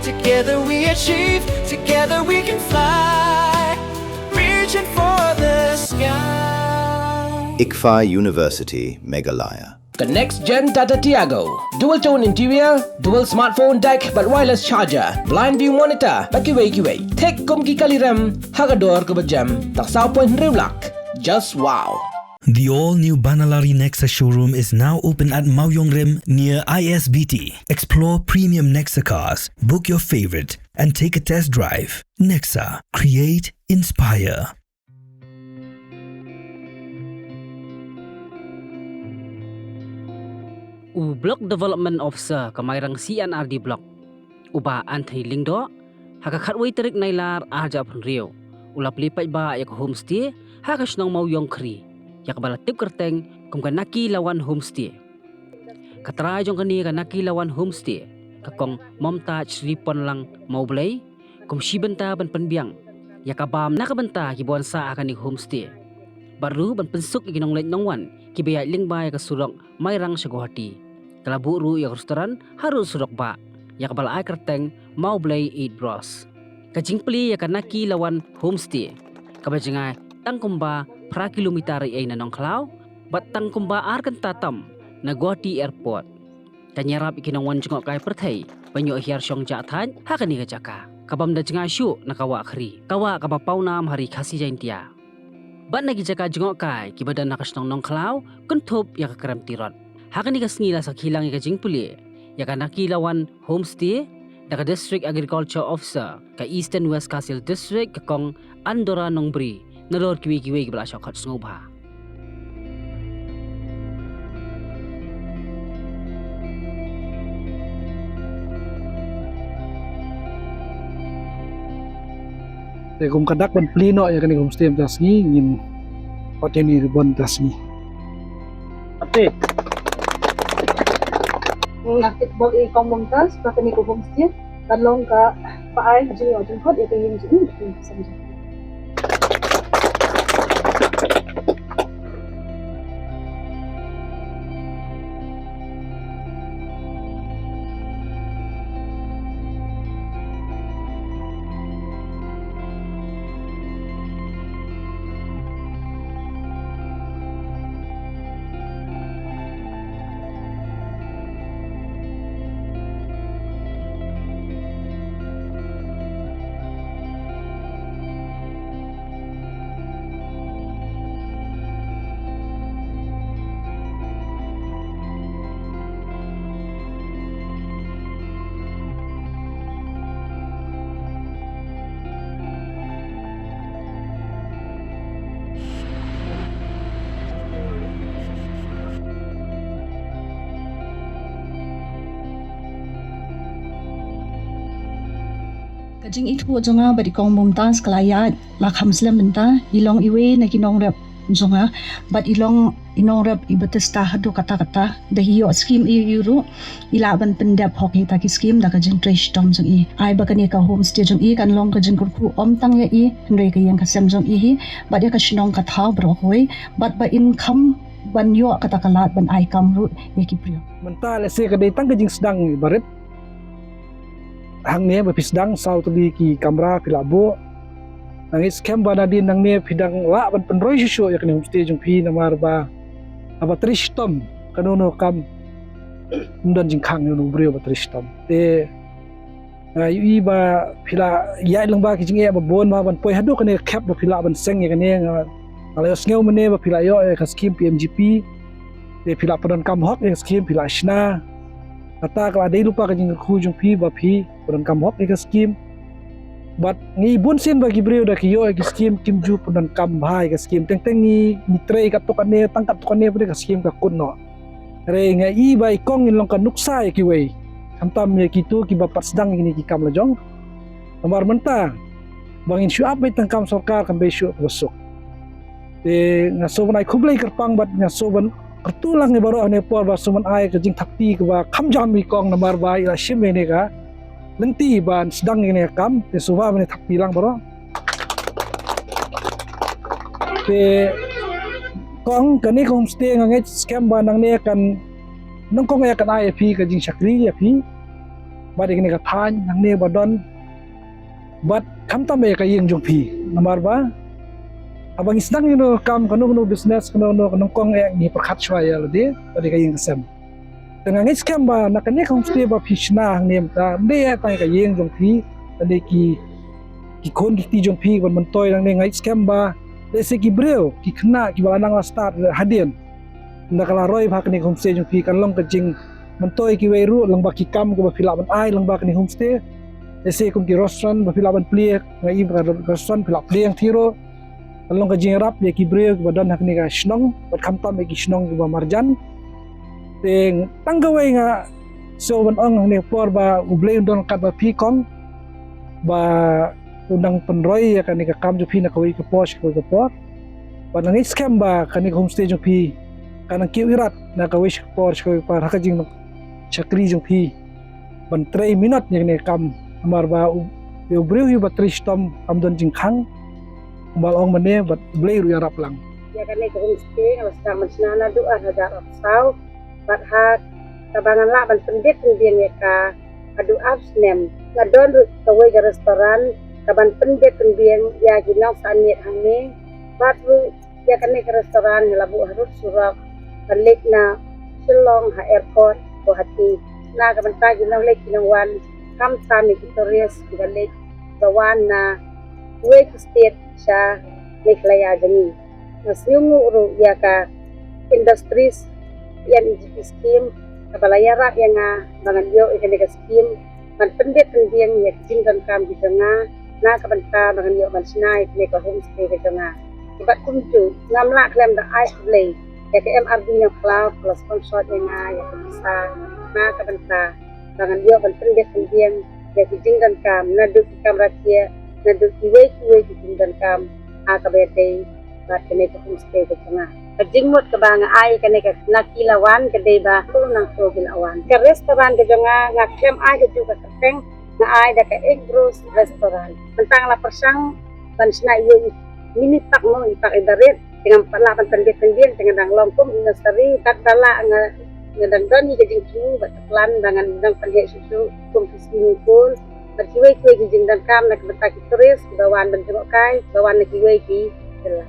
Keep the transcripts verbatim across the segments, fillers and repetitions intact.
Together we achieve, together we can fly. Reaching for the sky. ICFAI University, Meghalaya. Ka next gen Tata Tiago. Dual tone interior, dual smartphone deck bad wireless charger, blind view monitor bad kiwei kiwei. Thik kum ki kali rem ha ka dor kaba jem. Tang saw point hynriew lak. Just wow. The all-new Banalari Nexa showroom is now open at Mawïong Rim near I S B T. Explore premium Nexa cars. Book your favorite and take a test drive. Nexa, create, inspire. U Block Development Officer ka Mairang C and R D Block, u Bah Anthony Lyngdoh, ha ka khatwei tarik Nailar arhajar arphew hynriew, u la plie paidbah ïa ka homestay ha ka shnong Mawïong Khri, ïa kaba la tip kyrteng kum ka Naki Lawan Homestay. Ka trai jong kane ka Naki Lawan Homestay, ka Kong Momtaj Sri Ponlang Mawblei, kum shi bynta ban pynbiang ïa ka bam na ka bynta kiba wan sah ha kane ka homestay, bad ruh ban pynsuk ïa ki nongleit nongwan kiba ïaid lyngba ïa ka surok Mairang sha Guwahati. Ka la buh ruh ïa ka restaurant harud surok bah, ïa kaba la ai kyrteng Mawblei Eat Bros. Ka jingplie ïa ka Naki Lawan Homestay, kaba jngai tang kumba phra kilometer ei ei na Nongkhlaw bad tang kumba ar kynta tam na Guwahati Airport, kan ïarap ïa ki nongwan jngohkai pyrthei ban ïoh hiar shong jah thait ha kane ka jaka kabym da jngai shuh na ka Wah Khri, ka wah kaba pawnam ha ri Khasi Jaintia. Bad na ki jaka jngohkai kiba don ha ka shnong Nongkhlaw, kynthup ïa ka Krem Tirot. Ha kane ka sngi la sakhi lang ïa ka jingplie ïa ka Naki Lawan Homestay da ka District Agriculture Officer ka Eastern West Khasi Hills District, ka Kong Andora Nongbri, nalor kiwei kiwei kiba la shah khot sngewbha. Te kum ka dak ban plie noh ïa kane ka homestay mynta sngi, ngin hot ïa une u ribbon mynta sngi. Ate. Nga tip bok i Kong Mumtaz ba kane ka homestay kan long kaba ai jingïoh jingkhot ïa ka ïing jong ngi. Ka jingithuh jong nga bad i Kong Mumtaz ka la ïaid la kham slem mynta, i long iwei na ki nongrep jong nga bad i long i nongrep i Bethesda haduh katta katta. Da i ïoh skim ïa i ruh, i lah ban pyndep hok ïa kita ki skim da ka jingtrei shitom jong i. Ai ba kane ka homestay jong i kan long ka jingkyrkhu ym tang ïa i, hynrei ka ïing ka sem jong i hi bad ïa ka shnong ka thaw baroh kawei, bad ba in kham ban ïoh kata ka lad ban ai kam ruh ïa ki briew. Mynta lehse ka dei tang ka jingsdang barit. Hangne ba phi sdang saw tylli ki kamra phi la buh. Nga ngeit skhem ba nadien nangne phi dang lah ban pynroi shuh shuh ïa kane homestay jong phi, namar ba haba trei shitom, kano kano kam ym don jingkhang ïa uno u briew ba trei shitom. Te nga ïohi ba phi la ïaid lyngba ki jingeh ba bun ba ban poi haduh kane ka khep ba phi lah ban seng ïa kane. Nga, nga la ïohsngew mynne ba phi la ïoh ïa ka skim P M G P. Te phi la pyndonkam hok ïa ka skim, phi la shna. Kata ka la dei lypa ka jingkyrkhu jong phi ba phi pyndonkam hok ïa ka skim. Bad ngi bun sien ba ki briew da ki ïoh ïa ki skim kim ju pyndonkam bha ïa ka skim. Teng teng ngi, ngi trei katto katne, tang katto katne pat ka skim ka kut noh. Hynrei nga i ba i Kong in long ka nuksa ïa kiwei, khamtam ïa kito kiba pat sdang ïa kine ki kam la jong. Namar mynta ba ngin shu ap beit tang kam sorkar kam bei shuh kaba suk. Te nga sngewbha ban ai khublei kyrpang bad nga sngewbha ban kyrtuh lang ïa baroh hangne por ba sngewbha ban ai ka jingthakti kaba kham jam ïa i Kong namar ba i la shim ïa kane ka lynti ban sdang ïa kane ka kam. Te sngewbha ban ai thakti lang baroh. Te Kong, kane ka homestay nga ngeit skhem ba nangne kan, nyngkong ïa kan ai ïa phi ka jingshakri ïa phi. bad ïa kane ka thaiñ hangne ba don, bad khamtam ïa ka ïing jong phi. Namar ba haba ngi sdang ïa kano ka kam, kano kano business, kano kano ka nyngkong, eh, ngi pyrkhat shuwa ïa lade bad ïa ka ïing ka sem. Te nga ngeit skhem ba na kane ka homestay ba phi shna hangne mynta, ym dei eh tang ïa ka ïing jong phi, ym dei ki, ki khun ki kti jong phi ban myntoi hangne. Nga ngeit skhem ba lehse ki briew, ki khynnah kiba la nang la start hadien, ynda ka la roi bha kane ka homestay jong phi, kan long ka jingmyntoi kiwei ruh lyngba ki kam kiba phi lah ban ai lyngba kane ka homestay. Lehse kum ki restaurant ba phi lah ban plie, nga i ba ka restaurant phi lah plie hangtei ruh. Kan long ka jingïarap ïa ki briew kiba don ha kane ka shnong bad khamtam ïa ki shnong kiba marjan. Te tang kawei nga sngew ban ong hangne por ba U Blei un don ryngkat bad phi kong, ba u nang pynroi ïa kane ka kam jong phi na kawei ka por sha kawei ka por. Bad nga ngeit skhem ba kane ka homestay jong phi kan nang kiew irat na kawei sha ka por sha kawei ka por ha ka jingshakri jong phi ban trei minot ïa kane ka kam. Namar ba u, u briew hi ba trei shitom kam don jingkhang, kumba la ong mynne, bad U Blei ruh u ïarap lang. Ïa kane ka homestay nga la sdang ban shna naduh ar hajar arphew saw. Bad ha kaba ngan lah ban pynbit pynbiang ïa ka haduh ar snem. La don ruh kawei ka restaurant kaban pynbit pynbiang ïa ki nongshaniah hangne. Bad ruh ïa kane ka restaurant nga la buh harud surok ban leit na Shillong ha airport Guwahati, na ka bynta ki nongleit ki nongwan, khamtam ïa ki tourist kiba leit ba wan na kiwei ki state sha Meghalaya jong ngi. Nga sngewnguh ruh ïa ka Industries P M E G P scheme, kaba la ïarap ïa nga ba ngan ïoh ïa kane ka scheme ban pynbit pynbiang ïa ki jingdonkam ki jong nga, na ka bynta ba ngan ïoh ban shna ïa kane ka homestay ka jong nga. Bad kumjuh ngam lah khlem da ai khublei ïa ka M R D Nongkhlaw, ka la sponsor ïa nga ïa ka pisa, na ka bynta ba ngan ïoh ban pynbit pynbiang ïa ki jingdonkam, naduh ki kamra thiah, naduh kiwei kiwei ki jingdonkam ha kaba ïadei bad kane ka homestay ka jong nga. Ka jingmut kaba nga ai kane ka, na ki la wan ka dei ba to nangto ki la wan. Ka restaurant ka jong nga, nga khlem ai kajuh ka kyrteng, nga ai da ka Egg Bros Restaurant. Mynta nga la pyrshang ban shna ïa u mini park mo, i park iba rit, te ngam pat lah ban pynbit pynbiang, te nga dang long kum i nursery, bad ba lah nga, nga dang don ïa ka jingthmu bad ka plan ba ngan dang pynheh shuh shuh kum ki swimming pool bad kiwei kiwei ki jingdonkam na ka bynta ki tourist kiba wan ban jngohkai, kiba wan na kiwei ki jylla.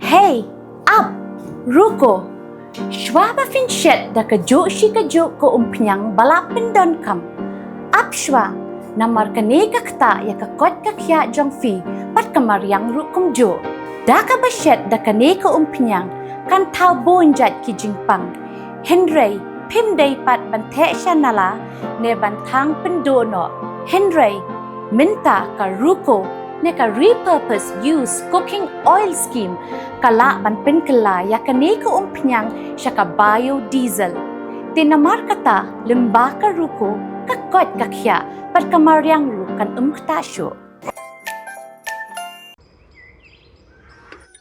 Hei, ap, ruko. Shuwa ba phin shet da kajuh shi kajuh ka umphniang ba la pyndonkam, ap shuwa, namar kane ka ktah ïa ka koit ka khiah jong phi bad ka mariang ruh kumjuh. Da kaba shet da kane ka umphniang kan thaw bun jait ki jingpang. Hynrei phim dei pat ban theh sha nala ne ban thang pynduh noh. Hynrei mynta ka ruko ne ka repurpose use cooking oil scheme ka lah ban pynkylla ïa kane ka umphniang sha ka biodiesel. Te namar kata lyngba ka ruko ka koit ka khiah bad ka mariang ruh kan ym ktah shuh.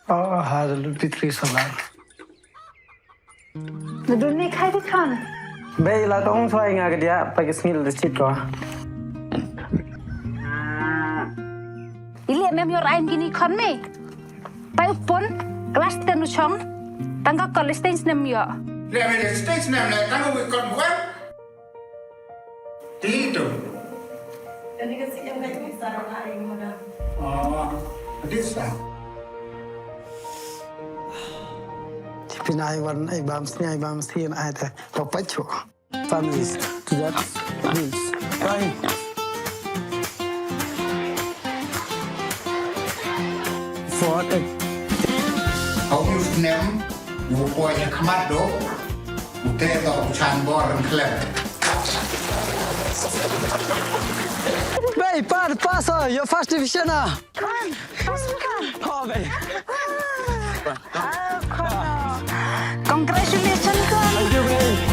Oh, hallelujah, praise the Lord. Nadun ne khai di khan. Bei la tong shuwa nga ka dia pa ki sngi la chit ko. Ili mem yor ain kini khan me. Pai upon class ten u chong. Tang ka college stage nem yo. Le me stage nem le tang wi kon buat. Ti tu. Kani ka si yang kai ni sarang ai madam. Oh, this time. Pin ai wan ai bam sni ai bam sni ai ta. To pacho. Families to that bills. Fine. For the Hau yu snem, u poi ya khmat do, u te do u chan bor ren khlem. Bei, Pat, pass, uh, your first division, uh. Come on, pass, come. Oh, bei. Congratulations, Pat. Thank you, bei.